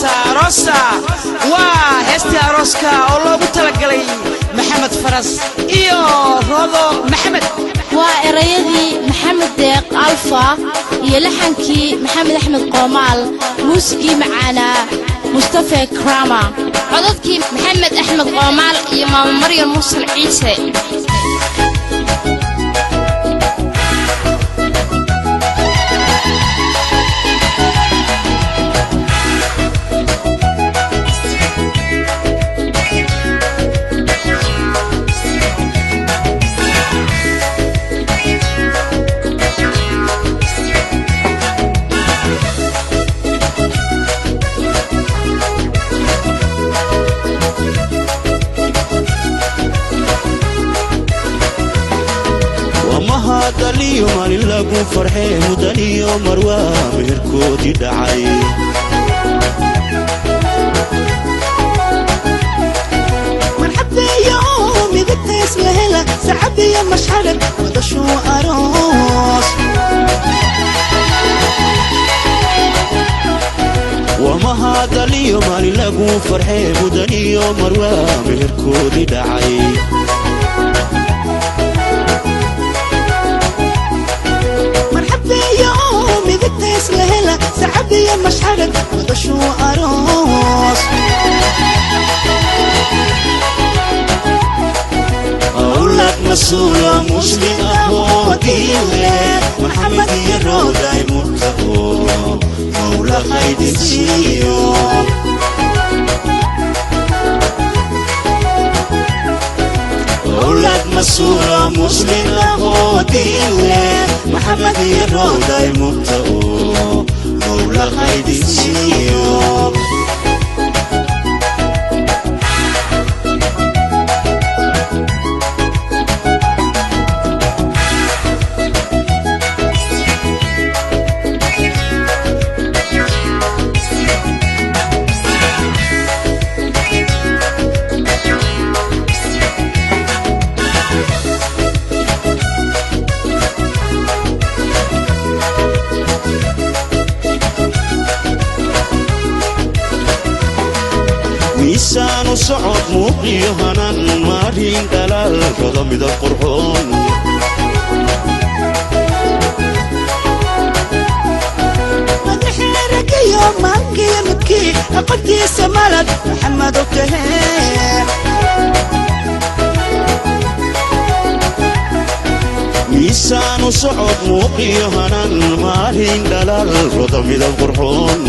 Aroosa, aroosa! Waa heestii arooska oo loogu talagalay Maxamed Faras iyo Roodo Maxamed. Waa erayadii Maxamed Deeq Alfa iyo laxankii Maxamed Axmed Qoomaal, muusigii macaanaa Mustafe Krama, codadkii Maxamed Axmed Qoomaal iyo Maamo Maryam Mursal Ciise. Wamahadaliyo maalin lagu farxee, mudaniyo marwaa meherkoodii dhacay. Marxabeeyo midabtays la hela, sacabiyo mashxarad, wadashuu aroos. Wamahadaliyo maalin lagu farxee, mudaniyo marwaa meherkoodii dhacay. Marxabeeyo midabtays la hela, sacabiyo mashxarad, wadashuu aroos. Awlad masuula, muslim ah oo diin leh, Maxamed iyo Rooday murtao, Mawla haydin siiyo. Awlad masuula, muslim ah oo diin leh, Maxamed iyo Rooday murtao, Mawla haydin siiyo. Miisaanu socod muuqiyo hanan, marin dhalaal, rodo midab qurxoon. Madaxeeragayo maankiyo midkii aqoontiisa malad, Maxamed ogtahe. Miisaanu socod muuqiyo hanan, marin dhalaal, rodo midab qurxoon.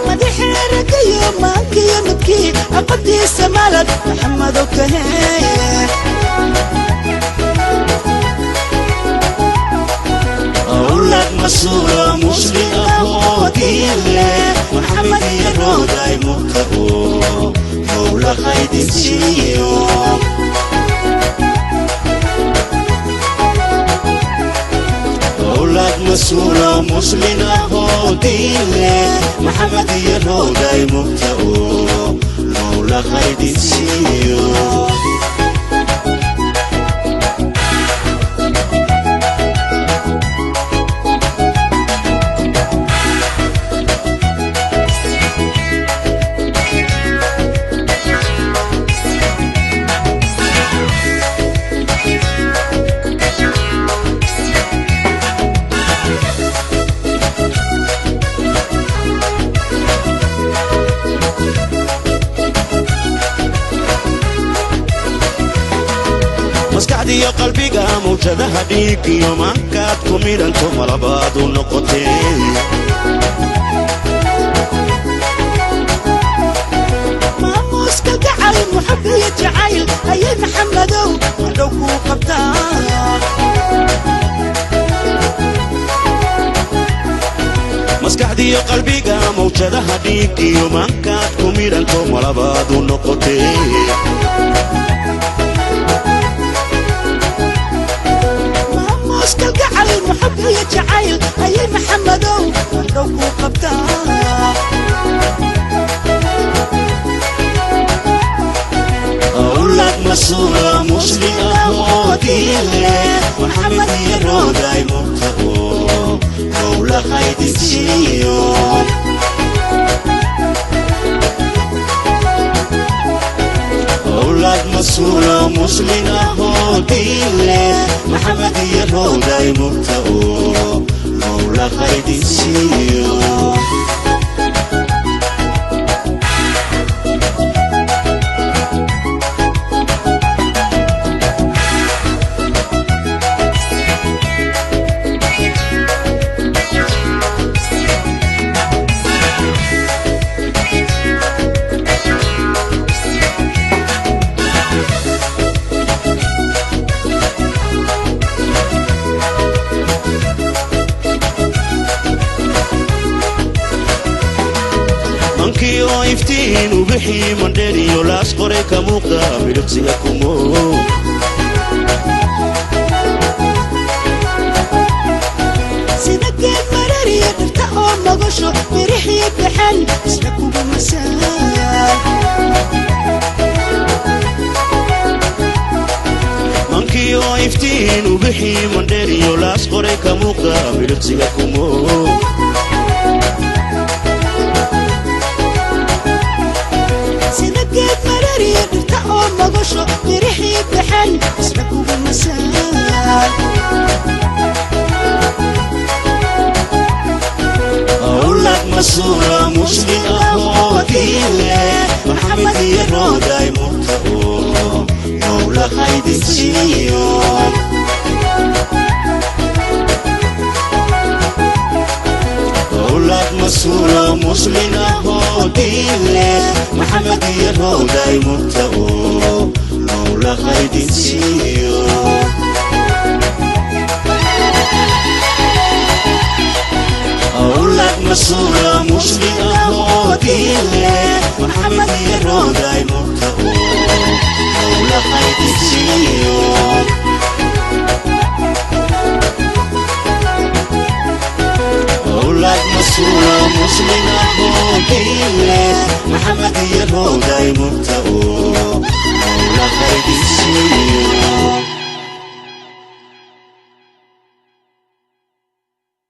Madaxeeragayo maankiyo midkii aqoontiisa malad, Maxamed ogtahe. Awlad masuula, muslim ah oo diin leh, Maxamed iyo Rooday murtao, Mawla haydin siiyo. Awlad masuula, muslim ah oo diin leh, Maxamed iyo Rooday murtao, Mawla haydin siiyo. Maskaxdiyo qalbiga, mawjadaha dhiig iyo maankaad ku midhanto, malabaad u noqotee. Maamuuska gacal, muxabiyo jacayl ayay Maxamedow hadhow kuu qabtaa. Maskaxdiyo qalbiga, mawjadaha dhiig iyo maankaad ku midhanto, malabaad u noqotee. Maamuuska gacal, muxabiyo jacayl ayay Maxamedow hadhow kuu qabtaa. Awlad masuula, muslim ah oo diin leh, Maxamed iyo Rooday murtao, Mawla haydin siiyo. Awlaad mas-uulo muslin ahoo diin leh, Maxamed iyo Rooday murta oo Mawla haydin siiyo. Mankii oo iftiin ubixii Mandheeriyo Laas Qoray ka muuqda midhiqsiga kumo. Sida geed marariya dhirta oo nolosho mirixii baxan isla kugu masaan. Mankii oo iftiin ubixii Mandheeriyo Laas Qoray ka muuqda midhiqsiga kumo. Sida geed marariya dhirta oo nolosho mirixii baxan isla kugu masaan. Awlaad mas-uulo muslim ahoo diin leh, Maxamed iyo Rooday murta oo Mawla haydin siiyo. Awlaad mas-uulo muslim ahoo diin leh, Maxamed iyo Rooday murta oo Mawla haydin siiyo. Awlaad mas-uulo muslim ahoo diin leh, Maxamed iyo Rooday murta oo Mawla haydin siiyo. Awlaad mas-uulo muslim ahoo diin leh, Maxamed iyo Rooday murta oo Mawla haydin siiyo.